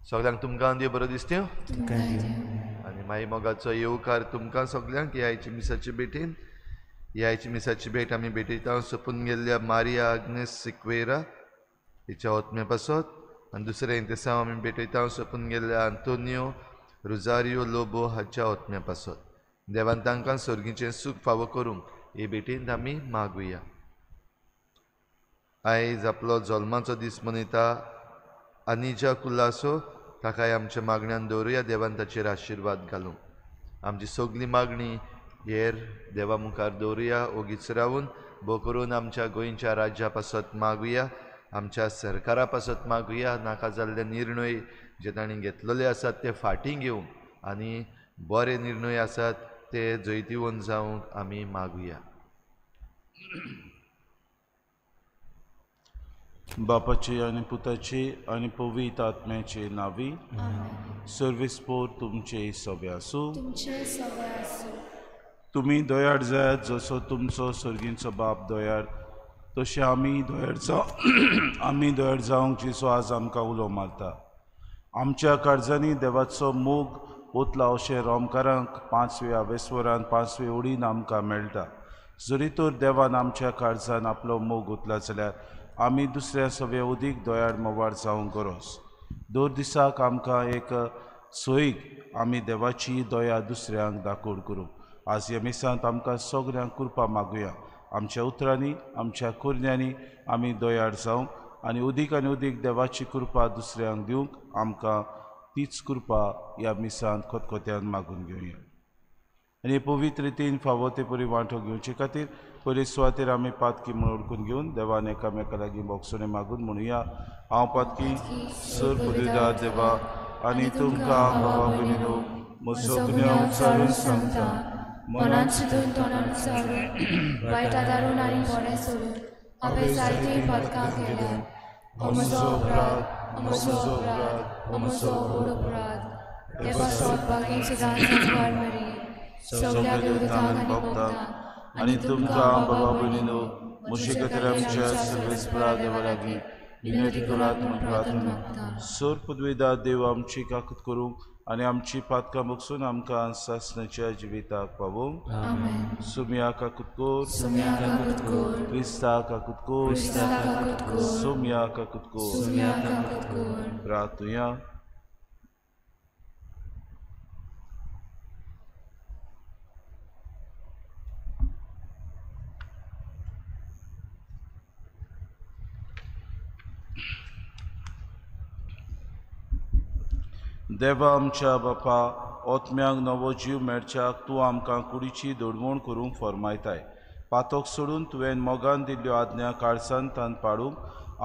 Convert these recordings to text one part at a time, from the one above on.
सगळ्यांक तुमकां देव बरो दिसता आनी माई मोगाचो येवकार तुमकां सगळ्यांक ह्या आयची मिसाचे भेटीन. ह्या आयची मिसाची भेट आमी भेटयता सोंपून गेल्ल्या मारिया आग्नेस सिक्वेरा हिच्या ओतम्या पासत आनी दुसरें इंतेसांव आमी भेटयता सोंपून गेल्ल्या आंतोनियो रुजारियो लोबो हाच्या ओतम्या पासत. देवान तांकां सर्गीचें सूख फावो करूंक हे भेटींत आमी मागुया. आयज आपलो जल्माचो दीस मनयता आनिजा कुलासो ताकाय आमच्या मागण्यान दवरुया. देवान ताचेर आशिर्वाद घालूंक आमची सगळी मागणी हेर देवा मुखार दवरुया. ओगीच रावून भो करून आमच्या गोंयच्या राज्या पासत मागुया, आमच्या सरकारा पासत मागुया. नाका जाल्ले निर्णय जे तांणी घेतलेले आसात ते फाटीं घेवंक आनी बरे निर्णय आसात ते जैतिवंत जावंक आमी मागुया. बापाचे आनी पुताचे आनी पवित्र आत्म्याचे नांवी. सर्वेस्पोर तुमचे सवे आसूं. तुमी दयाळ जायात जसो तुमचो सर्गींचो बाप दयाळ तशें आमी दयाळ जावं आमी दयाळ जावंक जेजू आज आमकां उलो मारता. आमच्या काळजांनी देवाचो मोग ओतला अशें रोमकारांक पांचव्या वेस्वरान पांचवे ओडीन आमकां मेळटा. जरी तर देवान आमच्या काळजान आपलो मोग ओतला जाल्यार आमी दुसऱ्या सगळे उदीक दयाळ मोवाळ जावंक गरज. दर दिसाक आमकां एक सोयीक आमी देवाची दया दुसऱ्यांक दाखोवड करूं. आज ह्या मिसांत आमकां सगळ्यांक कृपा मागुया. आमच्या उतरांनी आमच्या करण्यांनी आमी दयाळ जावंक आनी उदीक आनी उदीक देवाची कृपा दुसऱ्यांक दिवंक आमकां तीच कृपा ह्या मिसांत खतखत्यान मागून घेवया. आनी पवित्र रितीन फावो ते परी वांटो घेवचे खातीर पयले सुवातेर आमी पातकी म्हूण ओळखून घेवन देवान एकामेका लागीं बोगसणें मागून म्हणुया. हांव पातकी सर पुदुदा देवा आनी तुमकां बाबा भयणीनो म्हजो गुन्यांव उच्चारून सांगता. मनान चिंतून तोंडान उच्चारून वायट आदारून आनी बरें सोडून हांवें जायतीं पातकां केल्यात. हो म्हजो अपराध, हो म्हजो अपराध, हो म्हजो व्हड अपराध. ते पासत बागीन सदांच सांजवार मरी सगळ्या देवदूतांक आनी भक्तांक आनी तुमकां बाबा भयणीनो म्हजे खातीर आमच्या सर्वेस्परा देवा लागीं विनंती करात म्हूण प्रार्थना मागता. सर पदवेदा देव आमची काकूत करूंक आनी आमची पातकां बगसून आमकां सासणाच्या जिविताक पावोवंक. आमेन. सुम्या काकूत कोर, सुम्या काकूत कोर, क्रिस्ता काकूत कोर, क्रिस्ता काकूत कोर, सुम्या काकूत कोर. सुम्या काकूत कोर. प्रार्थुया. देवा आमच्या बापा, ओतम्यांक नवो जीव मेळच्याक तूं आमकां कुडीची दडवण करूंक फर्मायताय. पातोक सोडून तुवें मोगान दिल्ल्यो आज्ञा काळसान तान पाडूंक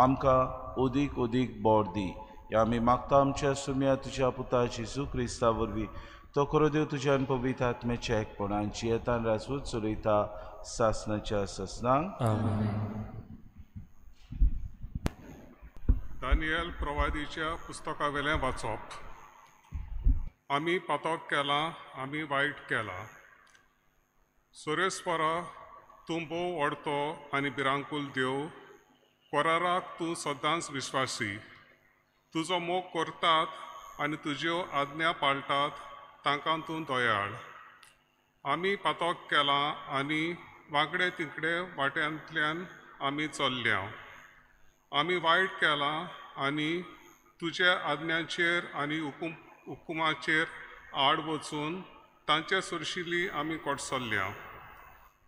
आमकां ओदीक ओदीक बोर दी. ह्या आमी मागता आमच्या सुम्या तुज्या पुता जेजू क्रिस्ता वरवीं. तो खरो देव तुज्यान पवित्र आत्म्याच्या एकपणान जियेतान राजवट चलयता सासणाच्या सासणांक. दानियल प्रवादीच्या पुस्तका वेलें वाचप. आमी पातक केलां, आमी वायट केलां. सोरेस्वरा, तूं भोव व्हडतो आनी भिरांकूल देव, कोराराक तूं सदांच विश्वासी. तुजो मोग करतात आनी तुज्यो आज्ञा पाळटात तांकां तूं दयाळ. आमी पातक केलां आनी वांकडे तिकडे वाट्यांतल्यान आमी चल्ल्या. आमी वायट केलां आनी तुज्या आज्ञांचेर आनी हुकुमाचेर आड वचून तांचे सुरशिली आमी कोटसल्ल्या.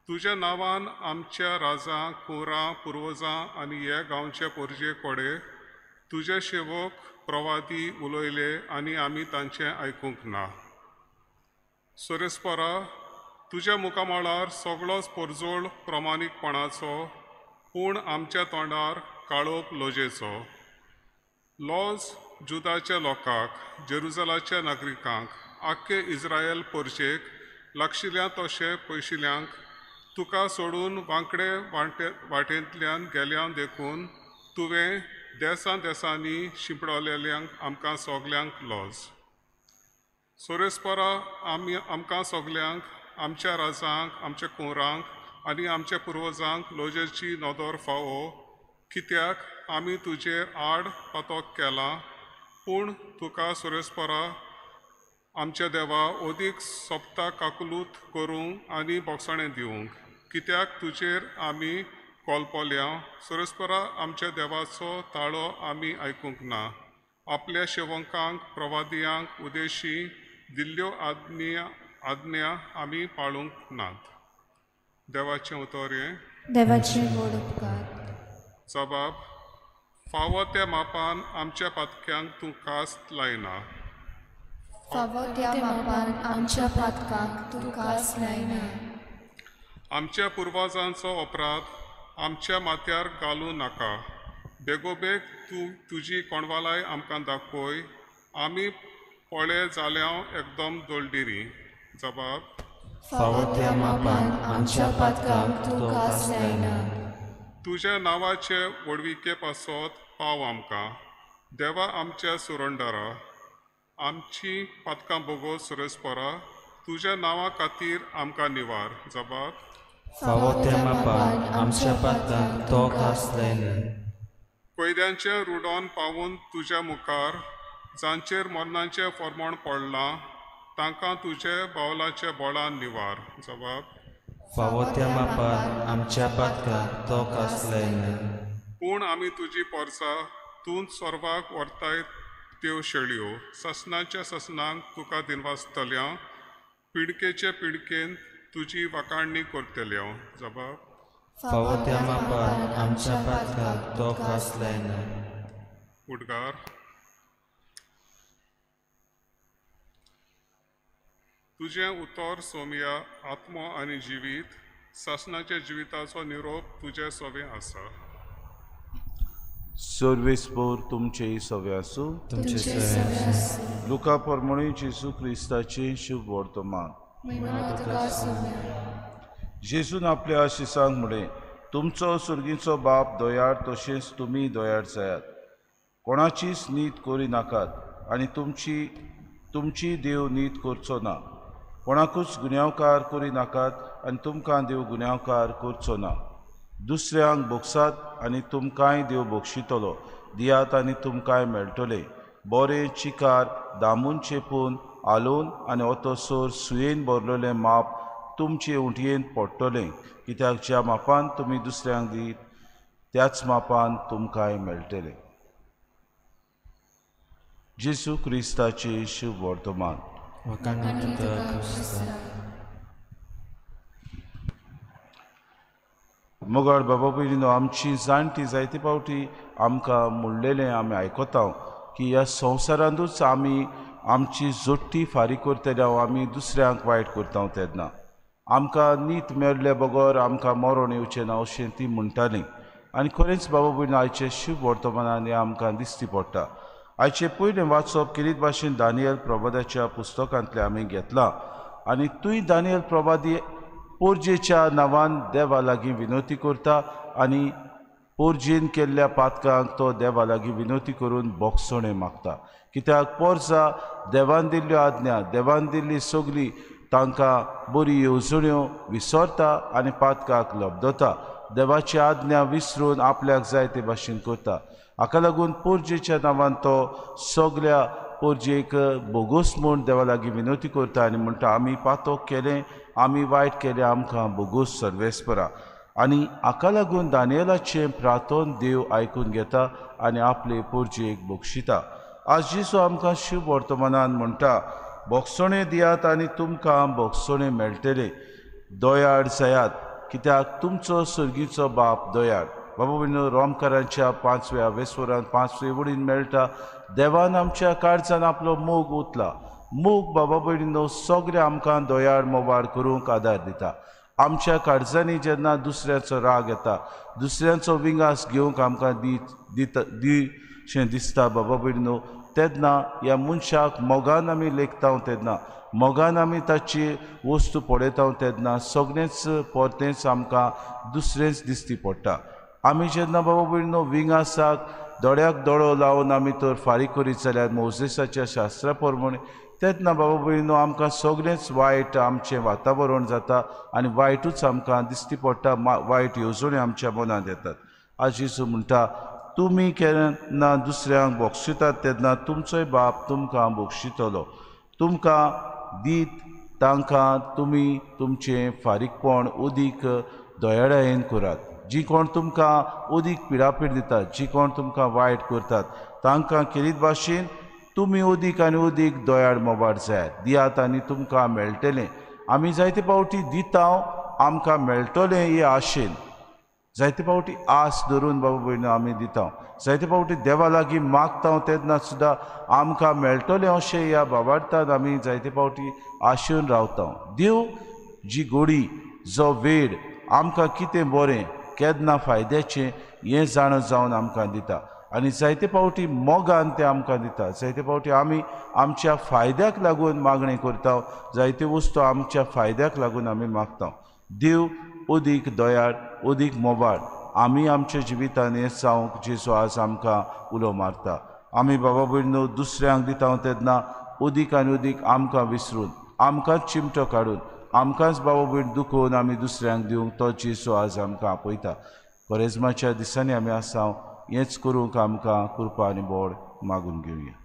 तुज्या नांवान आमच्या राजां कुंवरां पुर्वजां आनी हे गांवचे पोरजे कोडे तुजे सेवक प्रवादी उलयले आनी आमी तांचें आयकूंक ना. सोरेस्परा तुज्या मुखामळार सगळोच पोरजोळ प्रमाणीकपणाचो पूण आमच्या तोंडार काळोख लजेचो. लॉज जुदाच्या लोकांक जेरुजलाच्या नागरिकांक आख्खे इस्रायल पोरजेक लागशिल्ल्या तशें पयशिल्ल्यांक तुका सोडून वांकडे वाटेंतल्यान गेल्या देखून तुवें देसां देसांनी शिंपडलेल्यांक आमकां सगल्यांक लॉज. सोरेस्परा आमी आमकां सगल्यांक आमच्या राजांक आमच्या कुंवरांक आनी आमच्या पुर्वजांक लजेची नदर फावो कित्याक आमी तुजेर आड पातक केलां. पूण तुका सोरेस्परा आमच्या देवा अदीक सोपता काकलूत करूंक आनी बोगसाणें दिवंक कित्याक तुजेर आमी कोलपोल्या. सोरेस्परा आमच्या देवाचो ताळो आमी आयकूंक ना. आपल्या सेवकांक प्रवादियांक उदेशी दिल्ल्यो आज्ञा आमी पाळूंक नात. देवाचें उतर हें. देवाचे व्हड उपकार. जबाब फावो त्या मापान आमच्या पातक्यांक तूं कास्त लायना. फावो त्या मापान आमच्या पातकांक तूं कास लायना. आमच्या पुर्वजांचो अपराध आमच्या माथ्यार घालूं नाका. बेगोबेग तूं तुजी कोणवालाय आमकां दाखय. आमी पळे जाल्या एकदम दोलडिरी. जबाब फावो त्या मापान आमच्या पातकांक तूं कास लायना. तुज्या नांवाचे व्हडविके पासत पाव आमकां देवा आमच्या सुरंडरा. आमची पातकां बोगोस सुरेस्परा तुज्या नांवा खातीर आमकां निवार. जबाब फावो त्या मापान आमच्या पातकांक तो कास लायना. कैद्यांचें रुडोन पावून तुज्या मुखार जांचेर मरणाचें फर्मण पडलां तांकां तुजे बावलाचे बोळान निवार. जबाब फावो त्या मापान आमच्या पातकांक तो कास लायना. पूण आमी तुजी पोरसा तूं सर्वाक व्हरताय त्यो शेळयो ससनाच्या ससनांक तुका दिनवासतल्या पिडकेचे पिडकेन तुजी वाखाणणी करतल्या. जबाब फावो त्या मापान आमच्या पातकांक तो कास लायना. उडगार. तुजें उतर सोमया आत्मो आनी जिवीत सासणाच्या जिविताचो निरोप तुजे सवे आसा. सर्वेस्पोर तुमचेय सवे आसूं. तुमचे सवे आसूं. लुका परमणी जेजू क्रिस्ताचें शुभ वर्तमान. जेजून आपल्या शिसांक म्हळें, तुमचो सुर्गीचो बाप दयाळ तशेंच तुमी दयाळ जायात. कोणाचीच नीत करी नाकात आनी तुमची देव नीत करचो ना. कोणाकूच गुन्यांवकार करी नाकात आनी तुमकां देव गुन्यांवकार करचो ना. दुसऱ्यांक भोगसात आनी तुमकांय देव बक्षितलो. दियात आनी तुमकांय मेळटलें. बरें चिकार दामून चेपून आलोवन आनी ओतोसर सुयेन भरलेलें माप तुमचे उंटयेन पडटलें. कित्याक ज्या मापान तुमी दुसऱ्यांक दीत त्याच मापान तुमकांय मेळटलें. जेजू क्रिस्ताचें शुभ वर्तमान. मोगाळ बाबा भयणीनो, आमची जाणटी जायते फावटी आमकां म्हणलेलें आमी आयकता की ह्या संवसारांतूच आमी आमची जोडटी फारीक करतले, आमी दुसऱ्यांक वायट करता तेन्ना आमकां नीत मेळ्ळे बगर आमकां मरण येवचें ना अशें ती म्हणटाली. आनी खरेंच बाबा भयणीनो, आयचें शुभ वर्तमानान हें आमकां दिश्टी पडटा. आयचें पयलें वाचप किरीत भाशेन दानियल प्रवादाच्या पुस्तकांतलें आमी घेतलां. आनी तूंय दानियल प्रवादी पोरजेच्या नांवान देवा लागीं विनवती करता आनी पोरजेन केल्ल्या पातकांक तो देवा लागीं विनवती करून बोगसणें मागता. कित्याक पोरजा देवान दिल्ल्यो आज्ञा, देवान दिल्ली सगली तांकां बरी येवजण्यो विसरता आनी पातकाक लब्दता. देवाची आज्ञा विसरून आपल्याक जाय ते भाशेन करता. हाका लागून पोरजेच्या नांवान तो सगल्या पोरजेक बोगोस म्हूण देवा लागीं विनवती करता आनी म्हणटा, आमी पातक केलें, आमी वायट केलें, आमकां बोगोस सर्वेस्परा. आनी हाका लागून दानियलाचें प्रार्थन देव आयकून घेता आनी आपले पोरजेक बक्षिता. आज जेजू आमकां शुभ वर्तमानान म्हणटा, बोगसणें दियात आनी तुमकां बोगसणें मेळटलें. दयाळ जायात कित्याक तुमचो सर्गीचो बाप दयाळ। बाबा भयणीनो, रोमकारांच्या 5व्या वेसवरान 5वे वडीन मेळटा देवान आमच्या काळजान आपलो मोग ओतला। मोग बाबा भयणीनो सगळे आमकां दयाळ मोबाळ करूंक आदार दिता। आमच्या काळजांनी जेन्ना दुसऱ्याचो राग येता, दुसऱ्यांचो विंगास घेवंक आमकां दिशें दिसता बाबा भयणीनो, तेन्ना ह्या मनशाक मोगान आमी लेखता तेन्ना, मोगान आमी ताची वस्तू पळयता तेन्ना सगळेंच परतेंच आमकां दुसरेंच दिसती पडटा। आमी जेन्ना बाबा भयणीनो विंगासाक दोळ्याक दोळो लावन आमी तर फारीक करीत जाल्यार मोजेसाच्या शास्त्रा प्रमाणे तेन्ना बाबा भयणीनो आमकां सगळेंच वायट आमचें वातावरण जाता आनी वायटूच आमकां दिसती पडटा, वायट येवजण्यो आमच्या मनांत येतात। आज जेजू म्हणटा, तुमी केन्ना दुसऱ्यांक बक्षितात तेन्ना तुमचोय बाप तुमकां बक्षितलो। तुमकां दीत तांकां तुमी तुमचें फारीकपण उदीक दयाळायेन करात। जी कोण तुमकां उदीक पिडापीड दितात, जी कोण तुमकां वायट करतात, तांकां केलीत भाशेन तुमी उदीक आनी उदीक दयाळ मोबाळ जायात। दियात आनी तुमकां मेळटलें। आमी जायते फावटी दिता आमकां मेळटलें हे आशेन, जायते फावटी आस धरून बाबा भयणीनो आमी दिता, जायते फावटी देवा लागीं मागता तेन्ना सुद्दां आमकां मेळटलें अशें ह्या बाबार्थान आमी जायते फावटी आशेवन रावता। देव जी गोडी जो वेळ आमकां कितें बरें केन्ना फायद्याचें हें जाणा जावन आमकां दिता आनी जायते फावटी मोगान तें आमकां दिता। जायते फावटी आमी आमच्या फायद्याक लागून मागणें करता, जायते वस्तू आमच्या फायद्याक लागून आमी मागता। देव उदीक दयाळ उदीक मोबाळ आमी आमच्या जिवितान हें जावंक जेजू आज आमकां उलो मारता। आमी बाबा भयणीनो दुसऱ्यांक दिता तेन्ना उदीक आनी उदीक आमकां विसरून, आमकांच चिमटो काडून, आमकांच बाबा भयण दुखोवन आमी दुसऱ्यांक दिवंक तो जेजू आज आमकां आपयता। कोरेज्माच्या दिसांनी आमी आसा, हेंच करूंक आमकां कृपा आनी बोड मागून घेवया।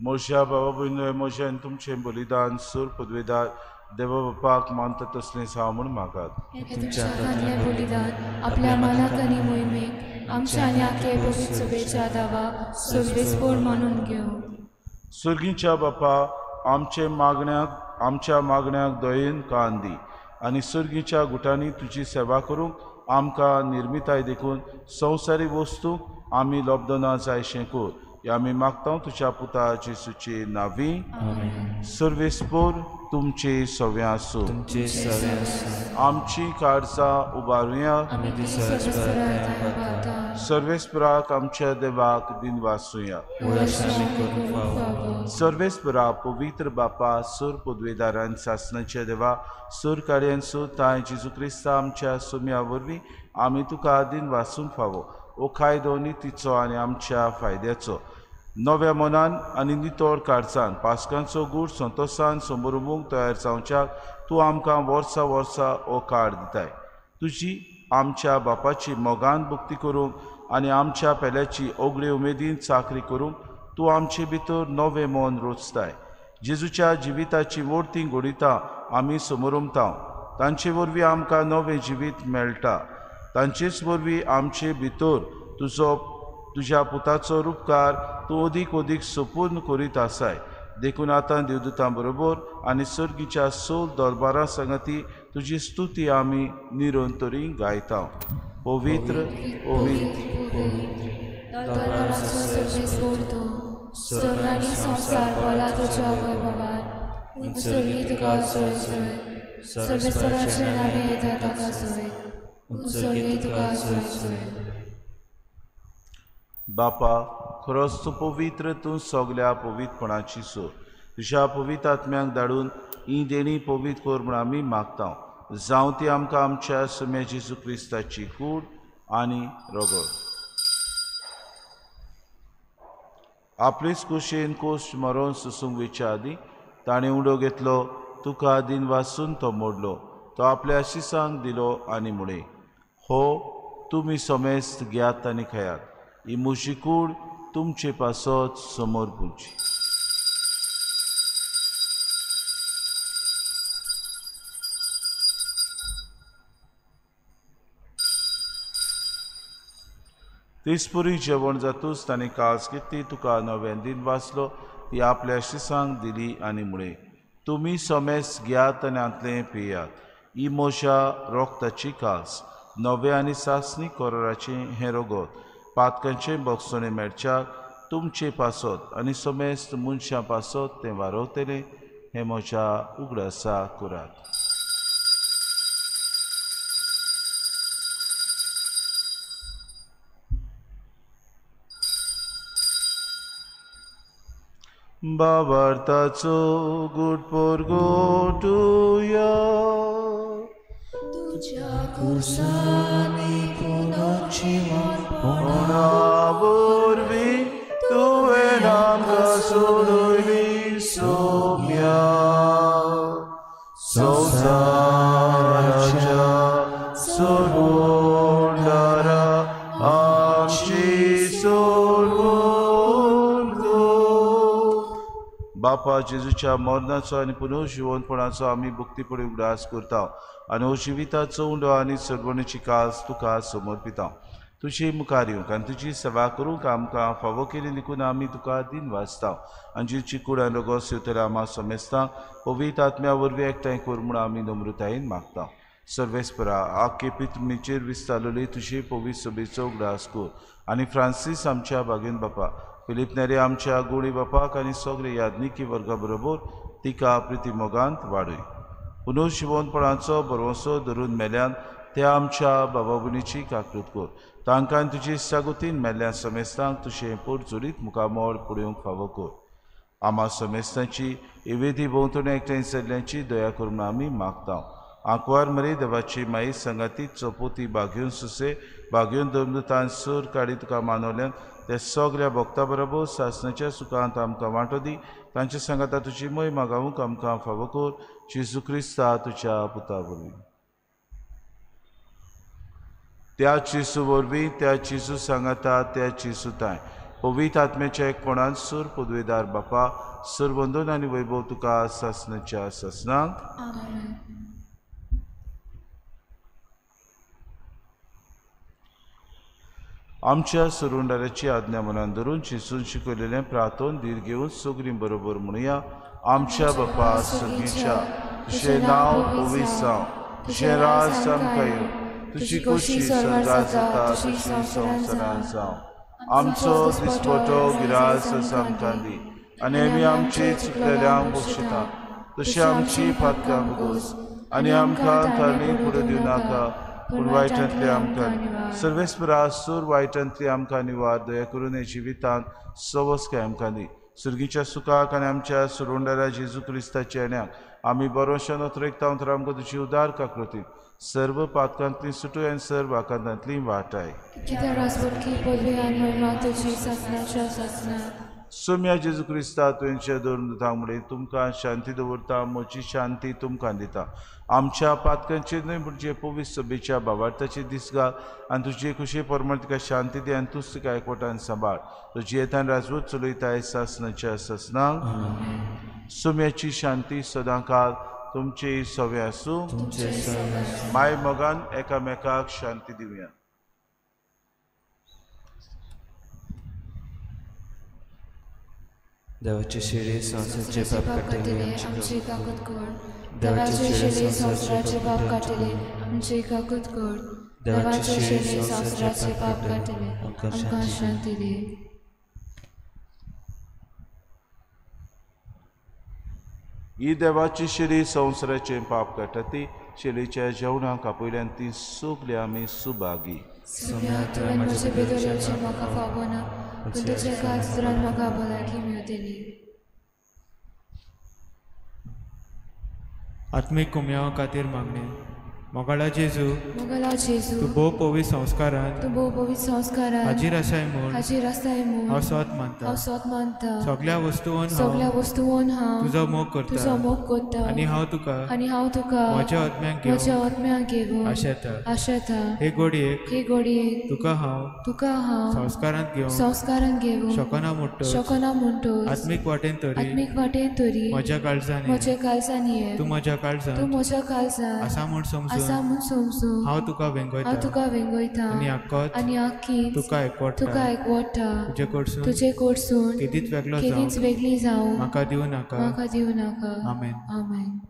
म्हज्या बाबा भयणीनो, म्हजें आनी तुमचें बलिदान सूर पदवेदार देवा बापाक मानता तसलें जावं म्हूण मागात। तुमच्या हातांतलें बलिदान आपल्या मनाक आनी मोहिमेक आमच्या आनी आखे पवित्र सभेच्या दावा सर्वेस्पोर मानून घेवं। सुर्गीच्या बापा, आमच्या मागण्याक दयेन कान दी आनी सुर्गीच्या गुटांनी तुजी सेवा करूंक आमकां निर्मिताय देखून संवसारी वस्तू आमी लब्धना जायशें कर। आमी मागता तुज्या पुता जेजूचे नांवी। सर्वेस्पोर तुमचे सव्या आसूं। आमची काळजां उबारुया। सर्वेस्पराक आमच्या देवाक दिनवासुया। सर्वेस्परा पवित्र बापा, सूर पदवेदारान सासनाच्या देवा, सूर कार्यान सो ताय जेजू क्रिस्ता आमच्या सुम्या वरवीं आमी तुका दिनवासूंक फावो। ओ कायदो नितीचो आनी आमच्या फायद्याचो नव्या मनान आनी नितळ काळजान पास्कांचो गूट संतोशान समोरुमूंक तयार जावच्याक तूं आमकां वर्सा वर्सा हो काळ दिताय। तुजी आमच्या बापाची मोगान भक्ती करूंक आनी आमच्या पेल्याची ओगळे उमेदीन चाकरी करूंक तूं आमचे भितर नवें मन रोचताय। जेजूच्या जिविताची वोर्ती घडयता आमी समोरुमता, तांचे वरवीं आमकां नवें जिवीत मेळटा। तांचेच वरवीं आमचे भितर तुजो तुज्या पुताचो रुपकार तूं अदीक अदीक सपूर्ण करीत आसाय। देखून आतां देवदूतां बरोबर आनी सर्गीच्या सोल दरबारां सांगाती तुजी स्तुती आमी निरंतरी गायता। पवित्र पवित्र बापा, खरोच तूं पवित्र, तूं सगल्या पवित्रपणाची सोर। तुज्या पवित्र आत्म्यांक धाडून ही देणी पवित्र कर म्हूण आमी मागता। जावं ती आमकां आमच्या सुम्या जेजू क्रिस्ताची कूड आनी रगत। आपलेच कुशेन कोश मरोन सोसूंक वयच्या आदीं ताणें उडो घेतलो, तुका दिन वासून तो मोडलो, तो आपल्या आशिसांक दिलो आनी म्हळें, हो तुमी समेस्त घेयात आनी खायात, ही म्हजी कूड तुमचे पासत समोर पुची। तेचपुरी जेवण जातूच ताणें कास घेतली, तुका नव्यान दिन वाचलो, ती आपल्या शिसांक दिली आनी म्हळें, तुमी समेस्त घेयात आनी हांतलें पियात, ही म्हज्या रोगताची कास, नव्या आनी सासणी कराराचें हें रगत, पातकांचें बक्षणें मेळच्याक तुमचे पासत आनी समेस्त मनशां पासत तें वारवतलें, हें म्हज्या उगडासा करात। बाबार्थाचो गुड परगटुया, तुज्या कुसांनी पुनर्जीवनपणा वरवीं तुवें आमकां सोडयली सोम्या, संवसाराच्या सोडणारा आमची सोडवण कर। बापा, जेजूच्या मरणाचो आनी पुनर्जिवनपणाचो आमी भक्तीपणी उगडास करता आनी हो जिविताचो उंडो आनी सोडवणेची कास तुका समर्पिता। तुजी मुखार येवंक आनी तुजी सेवा करूंक आमकां फावो केली देखून आमी तुका दिन वाचता आनी जेजूची कूड आनी रगत सेवतल्या आमा समेस्तांक पवित्र आत्म्या वरवीं एकठांय कर म्हूण आमी नम्रतायेन मागता। सर्वेस्परा, आख्खे पितृमेचेर विस्तारलेली तुजी पवित्र सभेचो उगडास कर आनी फ्रांसीस आमच्या बागेन बापा, फिलीप नेरी आमच्या गोळी बापाक आनी सगळे यादनिकी वर्गा बरोबर तिका प्रितीमोगांत वाडय। पुनर्जिवनपणाचो भरवंसो धरून मेल्यान त्या आमच्या बाबा भयणीची काकृत कर, तांकां तुजी सागोतीन मेल्ल्या समेस्तांक तुजें पोटजुरीत मुखामळ पळोवंक फावो कर। आमा समेस्तांची इवेदी भोंवतणी एकठांय जाल्ल्यांची दया करून आमी मागता। आंकवार मरे देवाची माई संगाती चपोती बागेवन सुसे बागेवन धर्मदूतान सूर काडी तुका मानवल्यान त्या सगळ्या भक्ता बरोबर सासणाच्या सुखांत आमकां वांटो दी, तांच्या सांगाता तुजी मोय मागावूंक आमकां फावो कर, जेजू क्रिस्ता तुज्या पुता वरवीं। त्या जेजू वरवीं, त्या जेजू सांगाता, त्या जेजू तांय पवित्र आत्म्याच्या एकपणान सूर पदवेदार बापा, सरबंधन आनी वैभव तुका सासणाच्या सासणाक। आमच्या सुरुंडाराची आज्ञा मनान धरून जेजून शिकयलेलें प्रार्थन धीर घेवन सगळीं बरोबर म्हणुया। आमच्या बापा सर्गीच्या, तुजें नांव पवित्र जावं, तुजें राज आमकां येवं, तुजी खोशी स्वर्गांत जाता तशी संवसारांत जावं। आमचो दिसपटो गिरास आमकां दी आनी आमी आमचे चुकलेल्यांक बक्षिता तशी आमची पातकां भोगोस आनी आमकां तारणी फुडें दिवं नाका, पूण वायटांतली आमकां सर्वेस्परा सूर वायटांतली आमकां निवार। दया करून हे जिवितांत सवस्काय आमकां दी, सुर्गीच्या सुखाक आनी आमच्या सुरुंडारा जेजू क्रिस्ताच्या येण्याक आमी बरोशान अतरेकता तर आमकां तुजी उदार काकृती सर्व पातकांतली सुटूय आनी सर्व आकांतांतली वाटाय। सोम्या जेजू क्रिस्ता तुवेंच्या धरून दिता मुळे तुमकां शांती दवरता, म्हजी शांती तुमकां दिता। आमच्या पातकांचेर न्हय पूण जे पवित्र सभेच्या भावार्थाचे दीस घाल आनी तुजे खुशे प्रमाण तुका शांती दी आनी तूंच तुका एकवटान सांबाळ। तुजी येतान राजवट चलयताय सासणाच्या सासणाक। सोम्याची शांती सदांकाल तुमचे सवे आसूं। My मोगान एकामेकाक शांती दिवया। देवाचे शिरे संवसाराचे पाप काडटले आमची काकूत कर। देवाचे शिरे संवसाराचे पाप काडटले आमची काकूत कर। देवाचे शिरे संवसाराचे पाप काडटले आमकां शांती दी। ही देवाची शिरी संवसाराचे पाप काडटा ती शिरीच्या जेवणाक आपयल्यान ती सगळी आमी सुभागी। तुवें म्हजे भितर येवचें म्हाका फावना, पूण तुज्या काळजान म्हाका भलायकी मेळटली। आत्मीक कुमयां खातीर मागणें। मोगाळा जेजू, मोगाळा जेजू, तूं भोव पवित्र संस्कारान, तूं भोव पवित्र संस्कारान हाजीर आसाय म्हूण, हाजीर आसाय म्हूण हांव सोत मानता, हांव सोत मानता। सगळ्या वस्तून, सगळ्या वस्तून हांव तुजो मोग करता, तुजो मोग करता। आनी हांव तुका, आनी हांव तुका म्हज्या आत्म्याक घेवन, म्हज्या आत्म्याक घेवन आशेता, आशेता। हे घडयेक, हे घडयेक तुका हांव, तुका हांव संस्कारांत घेवन, संस्कारांत घेवन शकना म्हणटच, शकना म्हणटच आत्मीक वाटेन तरी, आत्मीक वाटेन तरी म्हज्या काळजांनी, म्हज्या काळजांनी तूं म्हज्या काळजांत, तूं म्हज्या काळजांत आसा म्हूण समजून, आसा म्हूण समजून हांव तुका वेंगयता, हांव तुका वेंगयता। आनी आक्कोच, आनी आक्कीच तुका एकवटता, तुका एकवटता। तुजे कडसून, तुजे कडसून केदीच वेगळो केदीच वेगळी जावं म्हाका दिवं नाका, म्हाका दिवं नाका। आमेन। आमेन।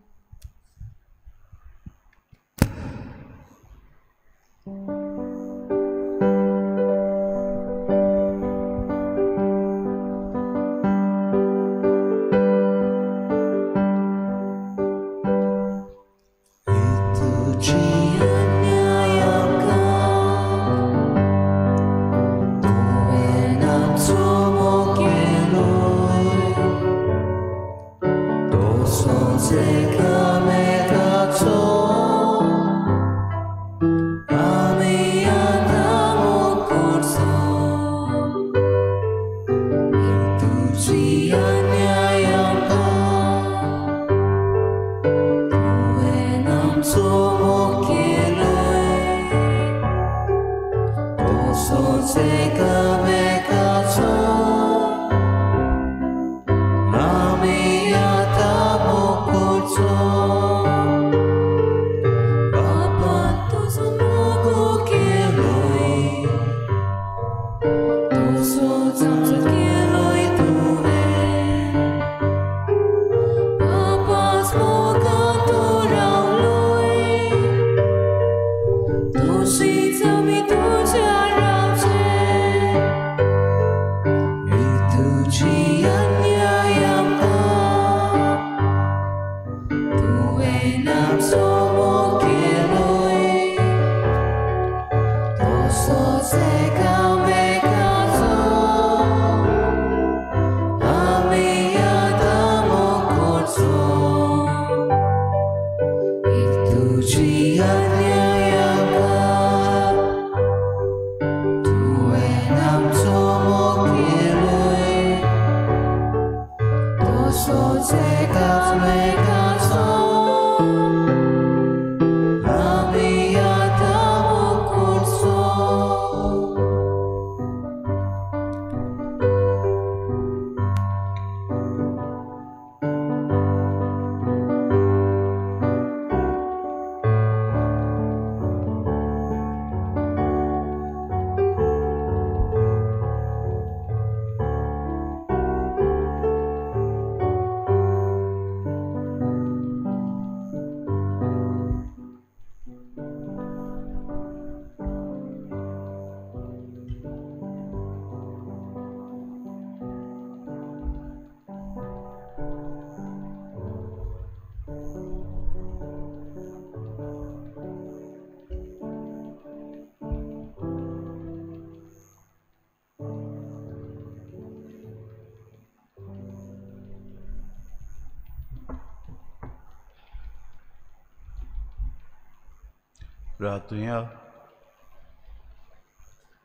रातुया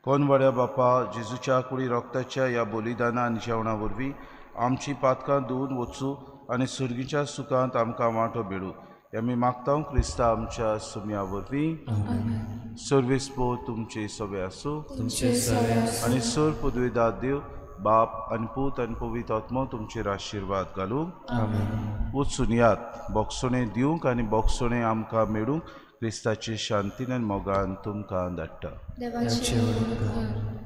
कोण बऱ्या बापा जेजूच्या कुडी रक्ताच्या ह्या बलिदाना आनी जेवणा वरवीं आमची पातकां धुवन वचूं आनी सर्गीच्या सुखांत आमकां वांटो मेळूं हे आमी मागता क्रिस्ता आमच्या सुम्या वरवीं। सर्वेस्पो तुमचे सवे आसूं आनी सर पदवीदार देव बाप आनी पूत आनी पवित्र आत्मो तुमचेर आशिर्वाद घालूंक. आमेन. वचून यात, बोगसणें दिवंक आनी बोगसणें आमकां मेळूंक क्रिस्ताची शांतीन आनी मोगान तुमकां धाडटा. देवाचे उपकार.